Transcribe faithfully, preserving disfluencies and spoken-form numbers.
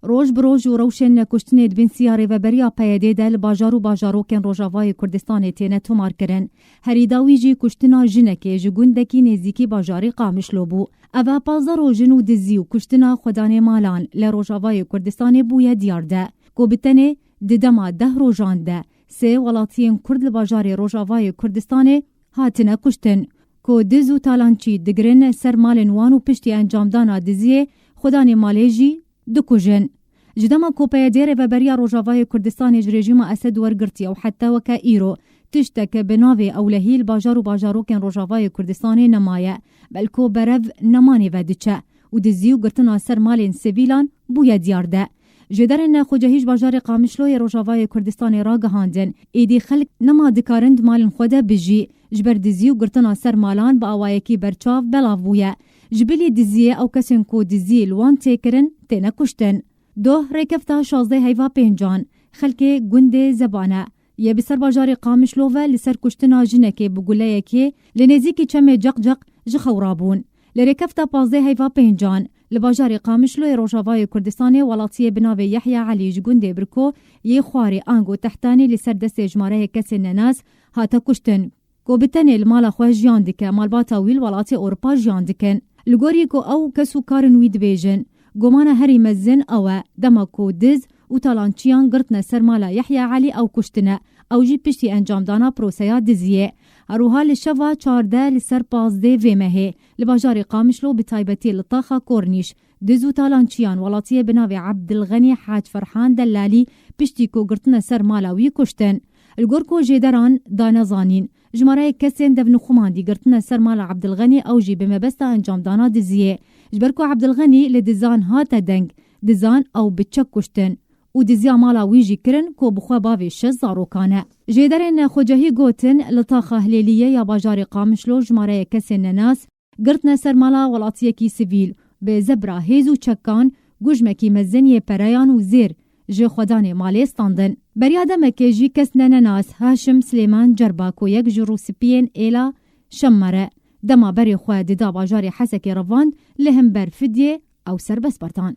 Roj bi roj û rewşên kuştinê di bin siya rêveberiya P Y D'ê de li bajar û bajarokên Rojavayê Kurdistanê têne tomarkirin. Herî dawî jî kuştina jinekê ji gundekî nêzîkî bajarê Qamişlo bû. Ev e pazdeh rojin û dizî û kuştina xwedanê malan li Rojavayê Kurdistanê bûye diyar de, ku bi tenê di dema deh rojan de sê welatiyên Kurd li bajarê Rojavayê Kurdistanê hatine kuştin, ku diz û talançî digirin ser malên wan û piştî encamdana diziyê xwedanê malê jî dikujin. Ji dema ku P Y D rêveberiya Rojavayê Kurdistanê ji rejîma Esed wergirtiye û heta weke îro tiştek bi navê ewlehî li bajar û bajarokên Rojavayê Kurdistanê nemaye, belko berev nemanê ve diçe û dizî û girtina ser malên sivîlan bûye diyar de. Jêderên xwecehî ji bajarê Qamişloyê Rojavayê Kurdistanê ragihandin, êdî xelk nema dikarin di malên xwe de bijî, ji ber dizî û girtina ser malan bi awayekî berçav belav bûye. Ji bilî diziyê ew kesên ku dizî li wan tê kirin, têne kuştin. Doh rêkefta şazdeh heyva pêncan, xelkê gundê Zebane yê bi ser bajarê Qamişlo ve li ser kuştina jinekê bi guleyekê li nêzîkî çemê Ceqceq ji xew rabûn. Li rêkefta pazdeh heyva pêncan, li bajarê Qamişloyê Rojavayê Kurdistanê welatiyê bi navê Yehya Elî ji gundê Birko yê Xwarê ango Tehtanê li ser destê jimareyê kesên nenas hate kuştin, ku bi tenê li mala xwe jiyan dike, malbata wî li welatê Ewropa jiyan dikin. Li gorî ku ew kes û karin wî dibêjin, gomana herî mezin ew e, dema ku diz û talançiyan girtine ser mala Yehya Elî ew kuştine, ew jî piştî encamdana proseya diziyê. Her wiha li şeva çardeh li ser pazdeh vê mehê, li bajarê Qamişlo bi taybetî li taxa Kornîş, diz û talançiyan welatiyê bi navê Ebdilxenî Hac Ferhan Dellalî piştî ku girtine ser mala wî kuştin. Li gor ku jêderan dane zanîn, jimareyek kesên devnixumandî girtine ser mala Ebdilxenî, ew jî bi mebesta encamdana diziyê. Ji ber ku Ebdilxenî li dizan hate deng, dizan ew bi çek kuştin û diziya mala wî jî kirin ku bi xwe bavê şeş zarokan e. Jêderên xwecehî gotin, li taxa Hilêliyê ya bajarê Qamişlo jimareyek kesên nenas girtine ser mala welatiyekî sivîl, bi zebra hêz û çekan, gujmekî mezin yê pereyan û zêr ji xwedanê malê standin. Beriya demekê jî kes ne nenas Haşim Silêman Cerba, ku yek ji rûspiyên êla Şemmere, dema berê xwe dida bajarê Hesekê revand, li hember fidyê ew serbest berdan.